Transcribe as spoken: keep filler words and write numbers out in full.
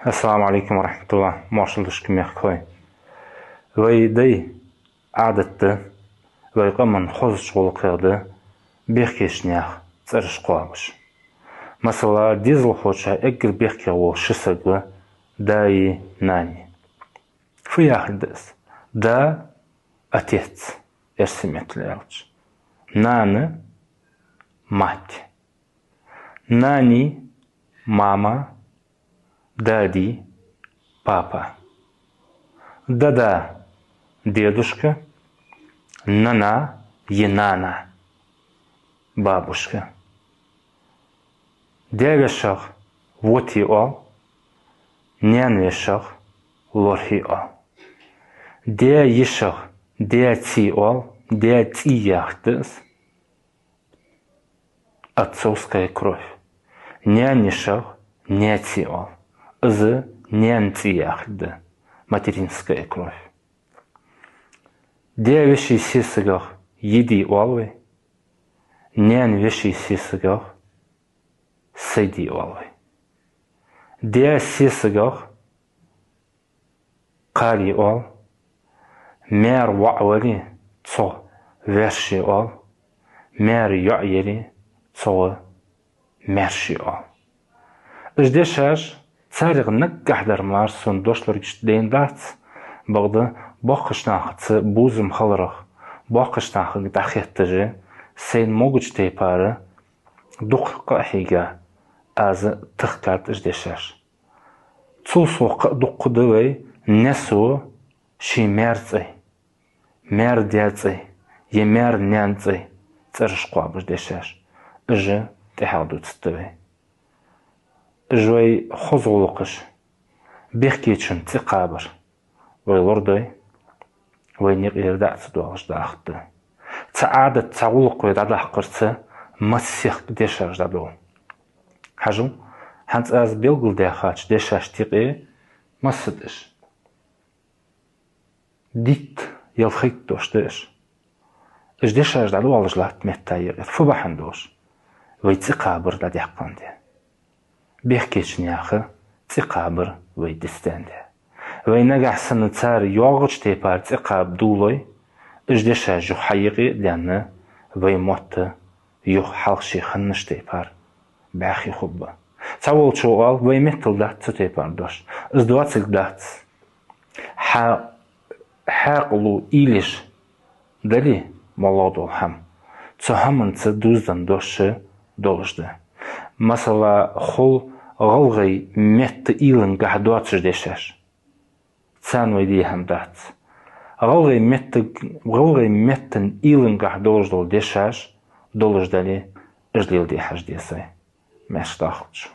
Ассаламу Ӏалайкум ва рахьматуллахӀ, моаршал да шуга, мехкахой. Вай дай Ӏадат да, вай къаман хозача гӀулакхех да бехкеча наьха цӀераш кхоабаш. Масала, дезалхочоа эггара бехке вола ши саг ва даи нанеи. Фу яхилга да из? Да, отец, эрсий меттала аьлча. Нана, мать. Нани, мама, дади, папа. Дада, дедушка, нана е нана, бабушка. Даь-вешех воти оал, наьна-вешех лорхӀи оал. Даь-йишех даьци оал, даь-цӀи яхилга да из. Отцовская кровь. Наьна-йишех наьци оал. Из наьна-цӀи яхилга да. Материнская кровь. Даь-веший сесагах йиди оал вай. Наьна-веший сесагах сайди оал вай. Даь-сесагах кхали оал, маьра воӀ вале, цох ваьрши оал, маьра йоӀ яле, цох маьрши оал. Уж дешаш, царех наггахьа дар мара сона дошлоргашта дайна дац, бакъда боккхача нахаца бувзам хиларах, боккхача нахага дӀахетташ, сайна могача тайпара дукха къа а хьийга, аз тахкарт уж дешаш. Цул совгӀа кхы а дукха да вай несо ший маьра цӀай, маьра даь цӀай е маьра наьна цӀай цӀераш кхоабаш дешаш. Уж тӀехьагӀа дувцаргда вай. Уж вай хоза гӀулакхаш, бехкечун цӀи кхабар вай лорадой, вайна юкъера дӀа а ца доагӀаш дахаргда. Цхьа Ӏадат, цхьа гӀулакх вай дӀадаккхарца массехк дешаш дӀадолу. Хьажал, хӀанз аз белгалдаьхача дешашта юкъе масса да уж. Дитт ялхайтта дош да уж. Уж дешаш дӀадоалаш латта метта юкъера фу бахьан долуш? Вай цӀи кхабар дӀадаьккхандаь. Бехкечу наьха цӀи кхабар вай дицдаьндаь. Вай нагахь санна цара йоагӀачу тайпара цӀи кхаба дулой, уж дешаш юха хьа юкъе а даьнна, вай мотт юха хьалха ший хинначу тайпара бӀаьхий хургба. Цхьаволчо оал, вай меттала дац цу тайпара дош. Из доцург дац. Хьа хьаькъало уйла еш дале, моллагӀа долу хӀама, цу хӀаманца дуздан дош долуш да. Масала, хӀокху гӀалгӀай метта уйлангахь доцуш дешаш. Царна вай де хӀама дац. ГӀалгӀай меттаг-, гӀалгӀай меттан уйлангахь долуш долу дешаш долуш дале, уж леладе хьажа деза вай. Маьрша дахалда шун.